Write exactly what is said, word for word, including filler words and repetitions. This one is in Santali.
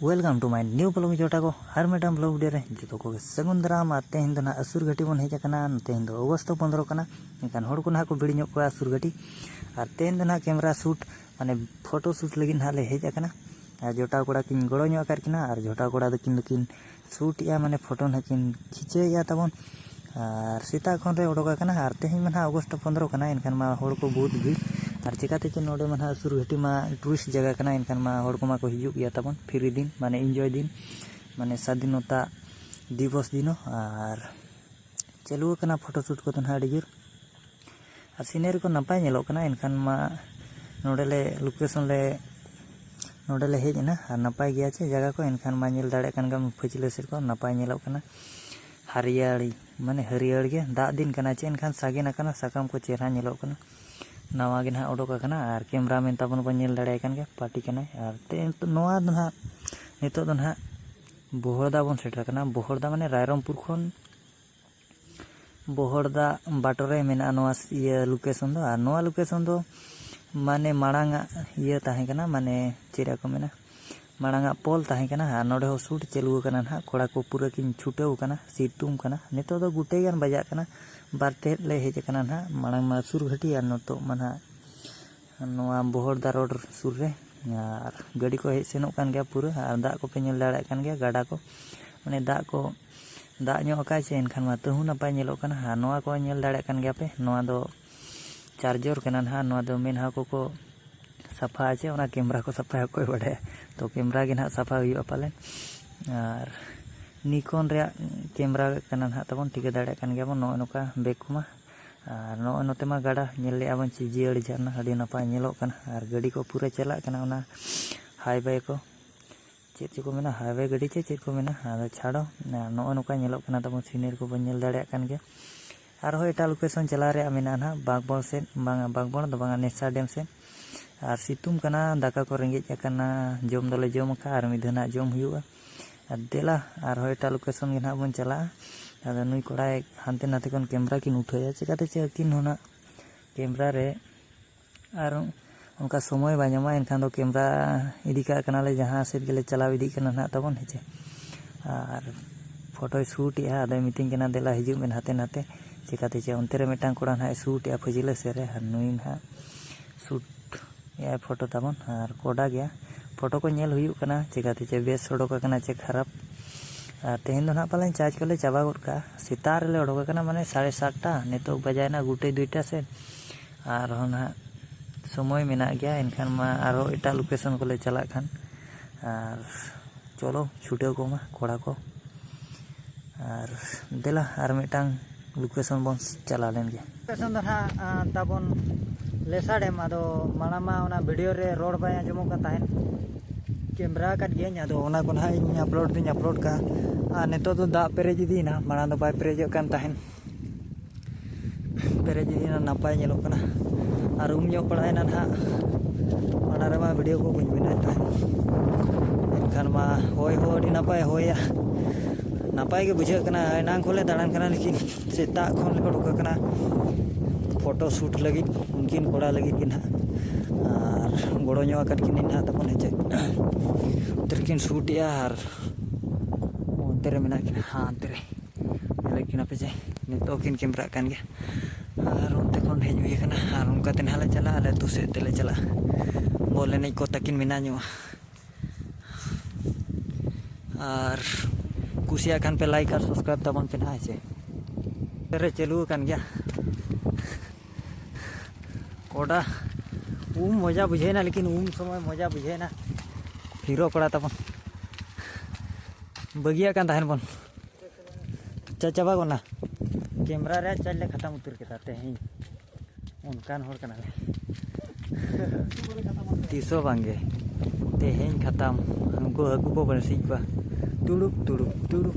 Welcome to my new vlog ᱡᱚᱴᱟ ᱠᱚ, ᱟᱨ ᱢᱤᱫᱴᱟᱝ vlog video ᱨᱮ ᱡᱚᱛᱚ ᱠᱚᱜᱮ ᱥᱟᱹᱜᱩᱱ ᱫᱟᱨᱟᱢ᱾ ᱟᱨ ᱛᱮᱦᱮᱧ ᱫᱚ ᱱᱟᱦᱟᱜ ᱟᱹᱥᱩᱨ ᱜᱷᱟᱹᱴᱤ ᱵᱚᱱ ᱦᱮᱡ ᱟᱠᱟᱱᱟ᱾ ᱛᱮᱦᱮᱧ ᱫᱚ ᱚᱜᱚᱥᱴ ᱯᱚᱱᱫᱽᱨᱚ ᱠᱟᱱᱟ, ᱮᱱᱠᱷᱟᱱ ᱦᱚᱲ ᱠᱚ ᱱᱟᱦᱟᱜ ᱠᱚ ᱵᱷᱤᱲ ᱧᱚᱜ ᱠᱚᱣᱟ ᱟᱹᱥᱩᱨ ᱜᱷᱟᱹᱴᱤ᱾ ᱟᱨ ᱛᱮᱦᱮᱧ ᱫᱚ ᱱᱟᱦᱟᱜ camera shoot, ᱢᱟᱱᱮ photo shoot ᱞᱟᱹᱜᱤᱫ ᱱᱟᱦᱟᱜ ᱞᱮ ᱦᱮᱡ ᱟᱠᱟᱱᱟ᱾ ᱟᱨ ᱡᱚᱴᱟᱣ ᱠᱚᱲᱟ ᱠᱤᱱ ᱜᱚᱲᱚ ᱧᱚᱜ ᱟᱠᱟᱫ ᱠᱤᱱᱟ, ᱟᱨ ᱡᱚᱴᱟᱣ ᱠᱚᱲᱟ ᱫᱚᱠᱤᱱ ᱫᱚᱠᱤᱱ shoot ᱮᱜᱼᱟ, ᱢᱟᱱᱮ photo ᱱᱟᱦᱟᱜ ᱠᱤᱱ ᱠᱷᱤᱪᱟᱹᱣᱮᱜᱼᱟ ᱛᱟᱵᱚᱱ᱾ ᱟᱨ ᱥᱮᱛᱟᱜ ᱠᱷᱚᱱ ᱞᱮ ᱚᱰᱚᱠ ᱟᱠᱟᱱᱟ, ᱟᱨ ᱛᱮᱦᱮᱧ ᱢᱟ ᱱᱟᱦᱟᱜ ᱚᱜᱚᱥᱴ ᱯᱚᱱᱫᱽᱨᱚ ᱠᱟᱱᱟ, ᱮᱱᱠᱷᱟᱱ ᱢᱟ ᱦᱚᱲ ᱠᱚ ᱵᱚᱦᱩᱛ ᱵᱷᱤᱲ᱾ ᱟᱨ ᱪᱮᱠᱟᱛᱮ ᱪᱚ ᱱᱚᱰᱮ ᱢᱟ ᱱᱟᱦᱟᱜ ᱟᱹᱥᱩᱨ ᱜᱷᱟᱹᱴᱤ ᱢᱟ tourist ᱡᱟᱭᱜᱟ ᱠᱟᱱᱟ, ᱮᱱᱠᱷᱟᱱ ᱢᱟ ᱦᱚᱲ ᱠᱚᱢᱟ ᱠᱚ ᱦᱤᱡᱩᱜ ᱜᱮᱭᱟ ᱛᱟᱵᱚᱱ free ᱫᱤᱱ, ᱢᱟᱱᱮ enjoy ᱫᱤᱱ, ᱢᱟᱱᱮ ᱥᱟᱫᱷᱤᱱᱚᱛᱟ ᱫᱤᱵᱚᱥ ᱫᱤᱱᱚ᱾ ᱟᱨ ᱪᱟᱹᱞᱩ ᱟᱠᱟᱱᱟ photo shoot ᱠᱚᱫᱚ ᱱᱟᱦᱟᱜ ᱟᱹᱰᱤ ᱡᱳᱨ᱾ ᱟᱨ scenery ᱠᱚ ᱱᱟᱯᱟᱭ ᱧᱮᱞᱚᱜ ᱠᱟᱱᱟ, ᱮᱱᱠᱷᱟᱱ ᱢᱟ ᱱᱚᱰᱮ ᱞᱮ location ᱞᱮ, ᱱᱚᱰᱮ ᱞᱮ ᱦᱮᱡ ᱮᱱᱟ᱾ ᱟᱨ ᱱᱟᱯᱟᱭ ᱜᱮᱭᱟ ᱪᱮ ᱡᱟᱭᱜᱟ ᱠᱚ, ᱮᱱᱠᱷᱟᱱ ᱢᱟ ᱧᱮᱞ ᱫᱟᱲᱮᱭᱟᱜ ᱠᱟᱱ ᱜᱮᱭᱟᱢ ᱯᱟᱹᱪᱷᱞᱟᱹ ᱥᱮᱫ ᱠᱚ ᱱᱟᱯᱟᱭ ᱧᱮᱞᱚᱜ ᱠᱟᱱᱟ, ᱦᱟᱹᱨᱭᱟᱹᱲ, ᱢᱟᱱᱮ ᱦᱟᱹᱨᱭᱟᱹᱲ ᱜᱮ᱾ ᱫᱟᱜ ᱫᱤᱱ ᱠᱟᱱᱟ ᱪᱮ, ᱮᱱᱠᱷᱟᱱ ᱥᱟᱜᱮᱱ ᱟᱠᱟᱱᱟ, ᱥᱟᱠᱟᱢ ᱠᱚ ᱪᱮᱦᱨᱟ ᱧᱮᱞᱚᱜ ᱠᱟᱱᱟ᱾ ᱱᱟᱣᱟ ᱜᱮ ᱱᱟᱦᱟᱜ ᱚᱰᱚᱠ ᱟᱠᱟᱱᱟ, ᱟᱨ cameraman ᱛᱟᱵᱚᱱ ᱵᱚᱱ ᱧᱮᱞ ᱫᱟᱲᱮᱭᱟᱭ ᱠᱟᱱ ᱜᱮᱭᱟ, party ᱠᱟᱱᱟᱭ᱾ ᱟᱨ ᱛᱮ ᱱᱚᱣᱟ ᱫᱚ ᱱᱟᱦᱟᱜ, ᱱᱤᱛᱚᱜ ᱫᱚ ᱱᱟᱦᱟᱜ ᱵᱚᱦᱚᱲᱫᱟ ᱵᱚᱱ ᱥᱮᱴᱮᱨ ᱟᱠᱟᱱᱟ᱾ ᱵᱚᱦᱚᱲᱫᱟ ᱢᱟᱱᱮ ᱨᱟᱭᱨᱚᱝᱯᱩᱨ ᱠᱷᱚᱱ ᱵᱚᱦᱚᱲᱫᱟ ᱵᱟᱴᱚᱨ ᱨᱮ ᱢᱮᱱᱟᱜᱼᱟ ᱱᱚᱣᱟ ᱤᱭᱟᱹ location ᱫᱚ᱾ ᱟᱨ ᱱᱚᱣᱟ location ᱫᱚ ᱢᱟᱱᱮ ᱢᱟᱲᱟᱝ ᱟᱜ ᱤᱭᱟᱹ ᱛᱟᱦᱮᱸ ᱠᱟᱱᱟ, ᱢᱟᱱᱮ ᱪᱮᱫ ᱠᱚ ᱢᱮᱱᱟ, ᱢᱟᱲᱟᱝ ᱟᱜ ᱯᱳᱞ ᱛᱟᱦᱮᱸ ᱠᱟᱱᱟ᱾ ᱟᱨ ᱱᱚᱰᱮ ᱦᱚᱸ shoot ᱪᱟᱹᱞᱩ ᱟᱠᱟᱱᱟ ᱱᱟᱦᱟᱜ, ᱠᱚᱲᱟ ᱠᱚ ᱯᱩᱨᱟᱹ ᱠᱤᱱ ᱪᱷᱩᱴᱟᱹᱣ ᱟᱠᱟᱱᱟ, ᱥᱤᱛᱩᱝ ᱠᱟᱱᱟ᱾ ᱱᱤᱛᱚᱜ ᱫᱚ ᱜᱩᱴᱟᱹᱭ ᱜᱟᱱ ᱵᱟᱡᱟᱜ ᱠᱟᱱᱟ, ᱵᱟᱨ ᱴᱷᱮᱡ ᱞᱮ ᱦᱮᱡ ᱟᱠᱟᱱᱟ ᱱᱟᱦᱟᱜ, ᱢᱟᱲᱟᱝ ᱢᱟ ᱥᱩᱨ ᱜᱷᱟᱹᱴᱤ ᱟᱨ ᱱᱤᱛᱚᱜ ᱢᱟ ᱱᱟᱦᱟᱜ ᱱᱚᱣᱟ ᱵᱚᱦᱚᱲᱫᱟ road ᱥᱩᱨ ᱨᱮ᱾ ᱟᱨ ᱜᱟᱹᱰᱤ ᱠᱚ ᱦᱮᱡ ᱥᱮᱱᱚᱜ ᱠᱟᱱ ᱜᱮᱭᱟ ᱯᱩᱨᱟᱹ, ᱟᱨ ᱫᱟᱜ ᱠᱚᱯᱮ ᱧᱮᱞ ᱫᱟᱲᱮᱭᱟᱜ ᱠᱟᱱ ᱜᱮᱭᱟ, ᱜᱟᱰᱟ ᱠᱚ, ᱢᱟᱱᱮ ᱫᱟᱜ ᱠᱚ, ᱫᱟᱜ ᱧᱚᱜ ᱟᱠᱟᱫ ᱪᱮ, ᱮᱱᱠᱷᱟᱱ ᱢᱟ ᱛᱟᱹᱦᱩ ᱱᱟᱯᱟᱭ ᱧᱮᱞᱚᱜ ᱠᱟᱱᱟ᱾ ᱟᱨ ᱱᱚᱣᱟ ᱠᱚ ᱧᱮᱞ ᱫᱟᱲᱮᱭᱟᱜ ᱠᱟᱱ ᱜᱮᱭᱟ ᱯᱮ, ᱱᱚᱣᱟ ᱫᱚ charger ᱠᱟᱱᱟ ᱱᱟᱦᱟᱜ, ᱱᱚᱣᱟ ᱫᱚ ᱢᱮᱱ ᱦᱟᱠᱚ ᱠᱚ ᱥᱟᱯᱷᱟ ᱪᱮ, ᱚᱱᱟ camera ᱠᱚ ᱥᱟᱯᱷᱟᱭᱟ ᱚᱠᱚᱭ ᱵᱟᱰᱟᱭᱟ, ᱛᱚ camera ᱜᱮ ᱱᱟᱦᱟᱜ ᱥᱟᱯᱷᱟ ᱦᱩᱭᱩᱜᱼᱟ ᱯᱟᱞᱮᱱ᱾ ᱟᱨ Nikon ᱨᱮᱭᱟᱜ camera ᱠᱟᱱᱟ ᱱᱟᱦᱟᱜ ᱛᱟᱵᱚᱱ, ᱴᱷᱤᱠᱟᱹ ᱫᱟᱲᱮᱭᱟᱜ ᱠᱟᱱ ᱜᱮᱭᱟᱵᱚᱱ ᱱᱚᱜᱼᱚᱭ ᱱᱚᱝᱠᱟ bag ᱠᱚᱢᱟ᱾ ᱟᱨ ᱱᱚᱜᱼᱚᱭ ᱱᱚᱛᱮ ᱢᱟ ᱜᱟᱰᱟ ᱧᱮᱞ ᱞᱮᱜᱼᱟ ᱵᱚᱱ, ᱪᱮ ᱡᱤᱭᱟᱹᱲ ᱡᱷᱟᱨᱱᱟ, ᱟᱹᱰᱤ ᱱᱟᱯᱟᱭ ᱧᱮᱞᱚᱜ ᱠᱟᱱᱟ᱾ ᱟᱨ ᱜᱟᱹᱰᱤ ᱠᱚ ᱯᱩᱨᱟᱹ ᱪᱟᱞᱟᱜ ᱠᱟᱱᱟ ᱚᱱᱟ highway ᱠᱚ, ᱪᱮᱫ ᱪᱚ ᱠᱚ ᱢᱮᱱᱟ, highway ᱜᱟᱹᱰᱤ ᱪᱮ ᱪᱮᱫ ᱠᱚ ᱢᱮᱱᱟ, ᱟᱫᱚ ᱪᱷᱟᱲᱚ᱾ ᱟᱨ ᱱᱚᱜᱼᱚᱭ ᱱᱚᱝᱠᱟ ᱧᱮᱞᱚᱜ ᱠᱟᱱᱟ ᱛᱟᱵᱚᱱ, scenery ᱠᱚᱵᱚᱱ ᱧᱮᱞ ᱫᱟᱲᱮᱭᱟᱜ ᱠᱟᱱ ᱜᱮᱭᱟ᱾ ᱟᱨᱦᱚᱸ ᱮᱴᱟᱜ location ᱪᱟᱞᱟᱣ ᱨᱮᱭᱟᱜ ᱢᱮᱱᱟᱜᱼᱟ ᱱᱟᱦᱟᱜ, ᱵᱟᱜᱽᱵᱚᱲ ᱥᱮᱫ, ᱵᱟᱝᱟ ᱵᱟᱜᱽᱵᱚᱲ ᱫᱚ ᱵᱟᱝᱟ, ᱱᱮᱥᱟ dam ᱥᱮᱫ᱾ ᱟᱨ ᱥᱤᱛᱩᱝ ᱠᱟᱱᱟ, ᱫᱟᱠᱟ ᱠᱚ ᱨᱮᱸᱜᱮᱡ ᱟᱠᱟᱱᱟ, ᱡᱚᱢ ᱫᱚᱞᱮ ᱡᱚᱢ ᱟᱠᱟᱫᱼᱟ, ᱟᱨ ᱢᱤᱫ ᱫᱷᱟᱣ ᱱᱟᱦᱟᱜ ᱡᱚᱢ ᱦᱩᱭᱩᱜᱼᱟ᱾ ᱟᱨ ᱫᱮᱞᱟ, ᱟᱨᱦᱚᱸ ᱮᱴᱟᱜ location ᱜᱮ ᱱᱟᱦᱟᱜ ᱵᱚᱱ ᱪᱟᱞᱟᱜᱼᱟ᱾ ᱟᱫᱚ ᱱᱩᱭ ᱠᱚᱲᱟᱭ ᱦᱟᱱᱛᱮ ᱱᱟᱛᱮ ᱠᱷᱚᱱ camera ᱠᱤᱱ ᱩᱴᱷᱟᱹᱣᱮᱫᱼᱟ, ᱪᱮᱠᱟᱛᱮ ᱪᱮ ᱟᱹᱠᱤᱱ ᱦᱚᱸ ᱱᱟᱦᱟᱜ camera ᱨᱮ ᱟᱨ ᱚᱱᱠᱟ ᱥᱚᱢᱚᱭ ᱵᱟᱭ ᱧᱟᱢᱟ, ᱮᱱᱠᱷᱟᱱ ᱫᱚ ᱠᱮᱢᱨᱟ ᱤᱫᱤ ᱠᱟᱜ ᱠᱟᱱᱟᱞᱮ, ᱡᱟᱦᱟᱸ ᱥᱮᱫ ᱜᱮᱞᱮ ᱪᱟᱞᱟᱣ ᱤᱫᱤᱜ ᱠᱟᱱᱟ ᱱᱟᱦᱟᱜ ᱛᱟᱵᱚᱱ, ᱦᱮᱸ ᱪᱮ᱾ ᱟᱨ ᱯᱷᱳᱴᱳᱭ ᱥᱩᱴ ᱮᱜᱼᱟ, ᱟᱫᱚᱭ ᱢᱤᱛᱟᱹᱧ ᱠᱟᱱᱟ, "ᱫᱮᱞᱟ ᱦᱤᱡᱩᱜ ᱢᱮ ᱱᱟᱛᱮ ᱱᱟᱛᱮ", ᱪᱮᱠᱟᱛᱮ ᱪᱮ ᱚᱱᱛᱮ ᱨᱮ ᱢᱤᱫᱴᱟᱝ ᱠᱚᱲᱟ ᱱᱟᱦᱟᱜ ᱮ ᱥᱩᱴ ᱮᱜᱼᱟ ᱯᱷᱟᱹᱡᱽᱞᱟᱹ ᱥᱮᱫ ᱨᱮ, ᱟᱨ ᱱᱩᱭ ᱱᱟᱦᱟᱜ ᱥᱩᱴ ᱮᱜᱼᱟᱭ ᱯᱷᱳᱴᱳ ᱛᱟᱵᱚᱱ᱾ ᱟᱨ ᱠᱚᱰᱟ ᱜᱮᱭᱟ, ᱯᱷᱳᱴᱳ ᱠᱚ ᱧᱮᱞ ᱦᱩᱭᱩᱜ ᱠᱟᱱᱟ, ᱪᱮᱠᱟᱛᱮ ᱪᱮ ᱵᱮᱥ ᱚᱰᱚᱠ ᱟᱠᱟᱱᱟ ᱪᱮ ᱠᱷᱟᱨᱟᱯ᱾ ᱟᱨ ᱛᱮᱦᱮᱧ ᱫᱚ ᱱᱟᱦᱟᱜ ᱯᱟᱞᱮᱱ ᱪᱟᱨᱡᱽ ᱠᱚᱞᱮ ᱪᱟᱵᱟ ᱜᱚᱫ ᱠᱟᱜᱼᱟ᱾ ᱥᱮᱛᱟᱜ ᱨᱮᱞᱮ ᱚᱰᱚᱠ ᱟᱠᱟᱱᱟ, ᱢᱟᱱᱮ ᱥᱟᱲᱮ ᱥᱟᱛᱴᱟ, ᱱᱤᱛᱚᱜ ᱵᱟᱡᱟᱭᱮᱱᱟ ᱜᱩᱴᱟᱹᱭ ᱫᱩᱭᱴᱟ ᱥᱮᱫ᱾ ᱟᱨᱦᱚᱸ ᱱᱟᱦᱟᱜ ᱥᱚᱢᱚᱭ ᱢᱮᱱᱟᱜ ᱜᱮᱭᱟ, ᱮᱱᱠᱷᱟᱱ ᱢᱟ ᱟᱨᱦᱚᱸ ᱮᱴᱟᱜ ᱞᱳᱠᱮᱥᱚᱱ ᱠᱚᱞᱮ ᱪᱟᱞᱟᱜ ᱠᱷᱟᱱ᱾ ᱟᱨ ᱪᱚᱞᱚ ᱪᱷᱩᱴᱟᱹᱣ ᱠᱚᱢᱟ ᱠᱚᱲᱟ ᱠᱚ᱾ ᱟᱨ ᱫᱮᱞᱟ ᱟᱨ ᱢᱤᱫᱴᱟᱝ ᱞᱳᱠᱮᱥᱚᱱ ᱵᱚᱱ ᱪᱟᱞᱟᱣ ᱞᱮᱱ ᱜᱮ᱾ ᱞᱳᱠᱮᱥᱚᱱ ᱫᱚ ᱱᱟᱦᱟᱜ, ᱟ, ᱛᱟᱵᱚᱱ ᱞᱮᱥᱟ ᱰᱮᱢ᱾ ᱟᱫᱚ ᱢᱟᱲᱟᱝ ᱢᱟ ᱚᱱᱟ ᱵᱷᱤᱰᱤᱭᱳ ᱨᱮ ᱨᱚᱲ ᱵᱟᱭ ᱟᱸᱡᱚᱢᱚᱜ ᱠᱟᱱ ᱛᱟᱦᱮᱸᱫ, ᱠᱮᱢᱨᱟ ᱟᱠᱟᱫ ᱜᱤᱭᱟᱹᱧ, ᱟᱫᱚ ᱚᱱᱟ ᱠᱚ ᱱᱟᱦᱟᱜ ᱤᱧ ᱟᱯᱞᱳᱰ ᱫᱚᱧ ᱟᱯᱞᱳᱰ ᱠᱟᱜᱼᱟ᱾ ᱟᱨ ᱱᱤᱛᱚᱜ ᱫᱚ ᱫᱟᱜ ᱯᱮᱨᱮᱡ ᱤᱫᱤᱭᱮᱱᱟ, ᱢᱟᱲᱟᱝ ᱫᱚ ᱵᱟᱭ ᱯᱮᱨᱮᱡᱚᱜ ᱠᱟᱱ ᱛᱟᱦᱮᱸᱫ᱾ ᱯᱮᱨᱮᱡ ᱤᱫᱤᱭᱮᱱᱟ, ᱱᱟᱯᱟᱭ ᱧᱮᱞᱚᱜ ᱠᱟᱱᱟ᱾ ᱟᱨ ᱩᱢ ᱧᱚᱜ ᱵᱟᱲᱟᱭᱮᱱᱟ ᱱᱟᱦᱟᱜ, ᱢᱟᱲᱟᱝ ᱨᱮᱢᱟ ᱵᱷᱤᱰᱤᱭᱳ ᱠᱚ ᱵᱟᱹᱧ ᱵᱮᱱᱟᱣᱮᱫ ᱛᱟᱦᱮᱸᱫ᱾ ᱮᱱᱠᱷᱟᱱ ᱢᱟ ᱦᱚᱭ ᱦᱚᱸ ᱟᱹᱰᱤ ᱱᱟᱯᱟᱭ ᱦᱚᱭᱟ, ᱱᱟᱯᱟᱭ ᱜᱮ ᱵᱩᱡᱷᱟᱹᱜ ᱠᱟᱱᱟ᱾ ᱮᱱᱟᱝ ᱠᱷᱚᱱᱞᱮ ᱫᱟᱬᱟᱱ ᱠᱟᱱᱟ, ᱞᱮᱠᱤᱱ ᱥᱮᱛᱟᱜ ᱠᱷᱚᱱ ᱞᱮ ᱩᱰᱩᱠ ᱟᱠᱟᱱᱟ ᱯᱷᱳᱴᱳ ᱥᱩᱴ ᱞᱟᱹᱜᱤᱫ, ᱩᱱᱠᱤᱱ ᱠᱚᱲᱟ ᱞᱟᱹᱜᱤᱫ ᱜᱮ ᱱᱟᱦᱟᱜ᱾ ᱟᱨ ᱜᱚᱲᱚ ᱧᱚᱜ ᱟᱠᱟᱫ ᱠᱤᱱᱟᱹᱧ ᱱᱟᱦᱟᱜ ᱛᱟᱵᱚᱱ, ᱦᱮᱸ ᱪᱮ᱾ ᱚᱱᱛᱮ ᱨᱮᱠᱤᱱ ᱥᱩᱴ ᱮᱜᱼᱟ ᱟᱨ ᱚᱱᱛᱮ ᱨᱮ ᱢᱮᱱᱟᱜ ᱠᱤᱱᱟ, ᱦᱟᱱᱛᱮ ᱨᱮ ᱧᱮᱞᱮᱫ ᱠᱤᱱᱟ ᱯᱮ ᱪᱮ, ᱱᱤᱛᱚᱜ ᱠᱤᱱ ᱠᱮᱢᱨᱟᱜ ᱠᱟᱱ ᱜᱮᱭᱟ᱾ ᱟᱨ ᱚᱱᱛᱮ ᱠᱷᱚᱱ ᱦᱮᱡ ᱦᱩᱭ ᱟᱠᱟᱱᱟ, ᱟᱨ ᱚᱱᱠᱟ ᱛᱮ ᱱᱟᱦᱟᱜ ᱞᱮ ᱪᱟᱞᱟᱜᱼᱟ, ᱟᱞᱮ ᱟᱹᱛᱩ ᱥᱮᱫ ᱛᱮᱞᱮ ᱪᱟᱞᱟᱜᱼᱟ᱾ ᱵᱚᱞ ᱮᱱᱮᱡ ᱠᱚ ᱛᱟᱹᱠᱤᱱ ᱢᱮᱱᱟᱜ ᱧᱚᱜᱼᱟ᱾ ᱟᱨ ᱠᱩᱥᱤᱭᱟᱜ ᱠᱷᱟᱱ ᱯᱮ ᱞᱟᱭᱤᱠ ᱟᱨ ᱥᱟᱵᱥᱠᱨᱟᱭᱤᱵ ᱛᱟᱵᱚᱱ ᱯᱮ ᱱᱟᱦᱟᱜ, ᱦᱮᱸ ᱪᱮ᱾ ᱨᱮ ᱪᱟᱹᱞᱩ ᱟᱠᱟᱱ ᱜᱮᱭᱟ᱾ ᱠᱚᱰᱟ ᱩᱢ ᱢᱚᱡᱟ ᱵᱩᱡᱷᱟᱹᱣᱮᱱᱟ, ᱞᱮᱠᱤᱱ ᱩᱢ ᱥᱚᱢᱚᱭ ᱢᱚᱡᱟ ᱵᱩᱡᱷᱟᱹᱣᱮᱱᱟ ᱦᱤᱨᱳ ᱠᱚᱲᱟ ᱛᱟᱵᱚᱱ᱾ ᱵᱟᱹᱜᱤᱭᱟᱜ ᱠᱟᱱ ᱛᱟᱦᱮᱱ ᱵᱚᱱ᱾ ᱪᱟ ᱪᱟᱵᱟ ᱜᱚᱫ ᱱᱟ᱾ ᱠᱮᱢᱨᱟ ᱨᱮᱭᱟᱜ ᱪᱟᱨᱡᱽ ᱞᱮ ᱠᱷᱟᱛᱟᱢ ᱩᱛᱟᱹᱨ ᱠᱮᱫᱟ ᱛᱮᱦᱮᱧ᱾ ᱚᱱᱠᱟᱱ ᱦᱚᱲ ᱠᱟᱱᱟᱞᱮ᱾ ᱛᱤᱥ ᱦᱚᱸ ᱵᱟᱝᱜᱮ᱾ ᱛᱮᱦᱮᱧ ᱠᱷᱟᱛᱟᱢ᱾ ᱩᱱᱠᱩ ᱦᱟᱹᱠᱩ ᱠᱚ ᱵᱟᱹᱲᱥᱤ ᱠᱚᱣᱟ᱾ ᱛᱩᱲᱩᱠ, ᱛᱩᱲᱩᱠ, ᱛᱩᱲᱩᱠ᱾